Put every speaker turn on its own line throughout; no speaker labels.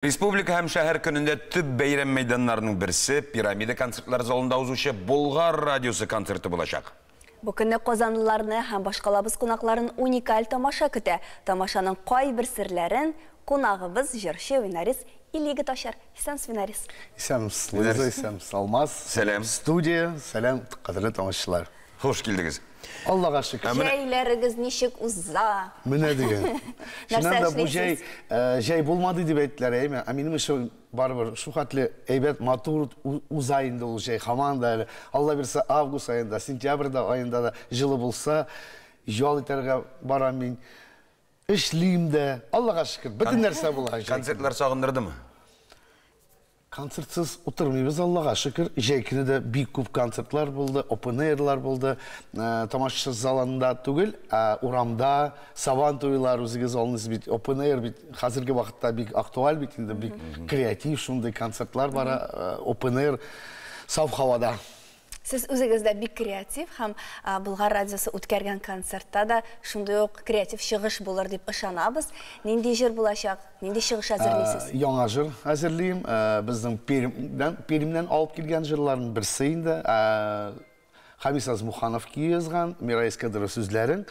Республика һәм шәһәр көнендә төп бәйрәм мәйданнарының берсе Пирамида концертлар залында узучы Болгар радиосы концерты булачак.
Бу көнне казанлыларны һәм башкалабыз кунакларын уникаль тамаша көтә. Тамашаның кайбер серләрен кунагыбыз, җырчы Винарис Ильегет ачар. Исәнмесез, Винарис.
Исәнмесез, Луиза, исәнмесез, Алмаз.
Сәлам.
Студия, сәлам, кадерле тамашачылар.
Хуш килдегез.
Аллага шөкер.
Җәйләрегез ничек уза?
Менә дигән. Чыннан да бу җәй, җәй булмады дип әйттеләр, әйме? Ә минем өчен барыбер шу хәтле әйбәт, матур уза инде ул җәй. Һаман да әле. Алла бирсә, август аенда, сентябрьдә аенда да җылы булса, ял итәргә барам мин. Эшлим дә. Аллага шөкер, бөтен нәрсә була җәй.
Концертлар сагындырдымы?
Концертсыз утырмыйбыз, Аллага шөкер. Җәй көне дә бик күп концертлар булды, open airлар булды. Тамашачы залында түгел, ә урамда Сабан туйлар үзегез алыңыз бит. Open air бит хәзерге вакытта бик актуаль бит инде, бик креатив шундый концертлар бара, open air саф һавада.
Сез үзегез дә бик креатив һәм Болгар радиосы үткәргән концертта да шундый ук креатив чыгыш булыр дип ышанабыз. Нинди җыр булачак? Нинди чыгыш әзерлисез?
Яңа җыр әзерлим. Безнең Пермьдән, Пермьнән алып килгән җырларның берсе инде. Хамис Азмуханов көе язган, Мирай Искәндәров сүзләрен.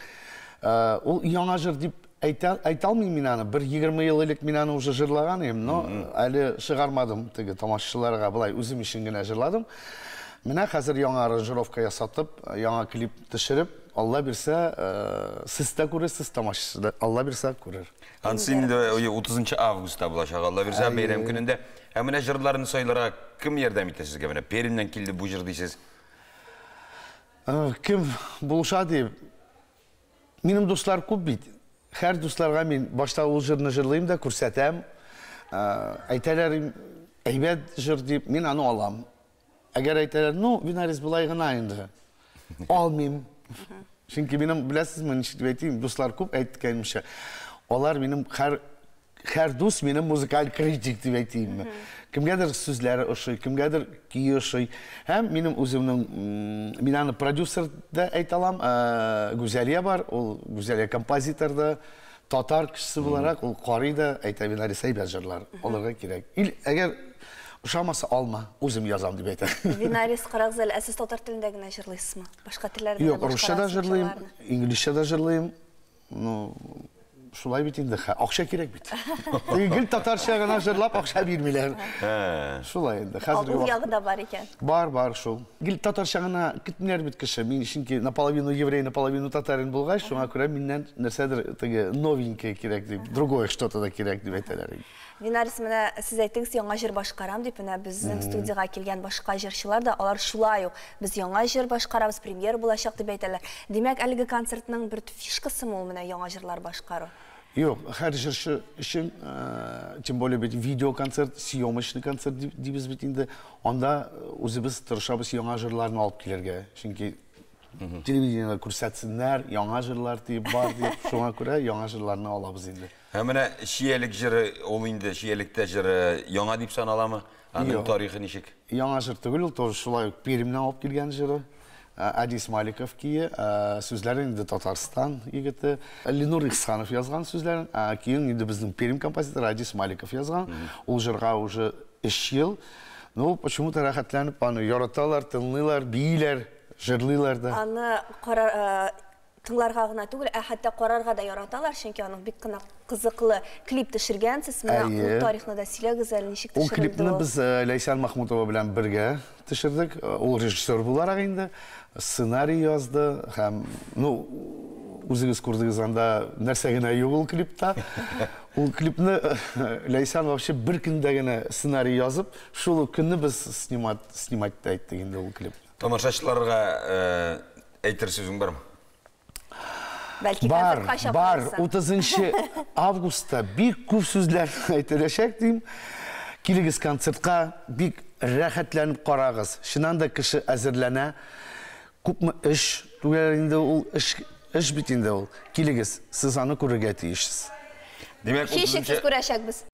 Ул яңа җыр дип әйтә, әйтә алмыйм мин аны. Бер 20 ел элек мин аны уже җырлаган идем, но әле чыгармадым теге тамашачыларга, былай үзем өчен генә җырладым. Менә хәзер яңа аранжировка ясатып, яңа клип төшереп, Алла бирсә, сез дә күрерсез, тамашачы да, Алла бирсә, күрер.
Ансы инде 30 августта булачак, Алла бирсә, бәйрәм көнендә. Ә менә җырларны сайларга кем ярдәм итә сезгә? Менә Пермьнән килде бу җыр дисез.
Кем булыша дип? Минем дуслар күп бит. Һәр дусларга мин башта ул җырны җырлыйм да күрсәтәм. Әйтәләр, әйбәт җыр дип, мин аны алам. Әгәр әйтәләр, ну, Винарис болай гына инде. Алмыйм. Чөнки минем, беләсезме, ничек дип әйтим, дуслар күп әйткәнемчә, алар минем һәр һәр дус минем музыкаль критик дип әйтимме. Кемгәдер сүзләре ошый, кемгәдер көе ошый. Һәм минем үземнең, мин аны продюсер да әйтә алам, Гүзәлия бар, ул Гүзәлия композитор да, татар кешесе буларак ул карый да, әйтә, Винарис әйбәт җырлар, алырга кирәк. Ил, әгәр ошамаса алма, үзем язам дип әйтә.
Винарис, карагыз әле, ә сез татар телендә генә җырлыйсызмы? Башка телләрдә дә
Юк, русча да җырлыйм, инглизчә дә җырлыйм. Ну, шулай бит инде, акча кирәк бит. Теге гел татарча гына җырлап акча бирмиләр. Шулай инде, хәзерге
Ул ягы да бар икән.
Бар, бар шул. Гел татарча гына көтмиләр бит кеше. Мин чөнки наполовину еврей, наполовину татарин булгач, шуңа күрә миннән нәрсәдер теге новенькое кирәк дип, другое что-то да кирәк дип әйтәләр.
Винарис, менә сез әйттегез, яңа җыр башкарам дип, менә безнең студиягә килгән башка җырчылар да, алар шулай ук, без яңа җыр башкарабыз, премьера булачак дип әйтәләр. Димәк, әлеге концертның бер фишкасымы ул менә яңа җырлар башкару?
Юк, һәр җырчы өчен, тем более бит видеоконцерт, съемочный концерт дибез бит инде, анда үзебез тырышабыз яңа җырларны алып килергә, чөнки телевидениедә күрсәтсеннәр, яңа җырлар дип бар дип, шуңа күрә яңа җырларны алабыз инде.
Ә менә Чиялек җыры, ул инде Чиялектә җыры яңа дип саналамы? Аның тарихы ничек?
Яңа җыр түгел, ул тоже шулай ук Пермьнән алып килгән җыры. Адис Маликов көе, сүзләрен инде Татарстан егете Ленур Ихсанов язган сүзләрен, ә көен инде безнең Пермь композиторы Адис Маликов язган. Ул җырга уже 3 ел. Ну, почему-то рәхәтләнеп аны яраталар, тыңлыйлар, бииләр, җырлыйлар да.
Аны кара Тыңларга гына түгел, ә хәтта карарга да яраталар, чөнки аның бик кына кызыклы клип төшергәнсез. Менә ул тарихны да сөйләгез әле, ничек
төшерелде ул? Ул клипны без Ләйсән Махмутова белән бергә төшердек. Ул режиссер буларак инде сценарий язды һәм, ну, үзегез күрдегез анда нәрсә генә юк ул клипта. Ул клипны Ләйсән вообще бер көндә генә сценарий язып, шул ук көнне без снимать, снимать та иттек инде ул клипны.
Тамашачыларга Әйтер сүзең бармы?
Бәлки
Бар,
концертка
бар.
чакырырсың.
30 августта бик күп сүзләр әйтеләчәк дим. Килегез концертка, бик рәхәтләнеп карагыз. Чыннан да кеше әзерләнә. Күпме эш түгел инде ул эш, эш бит инде ул. Килегез, сез аны күрергә тиешсез.
Димәк,
Һичшиксез
30
күрәчәкбез.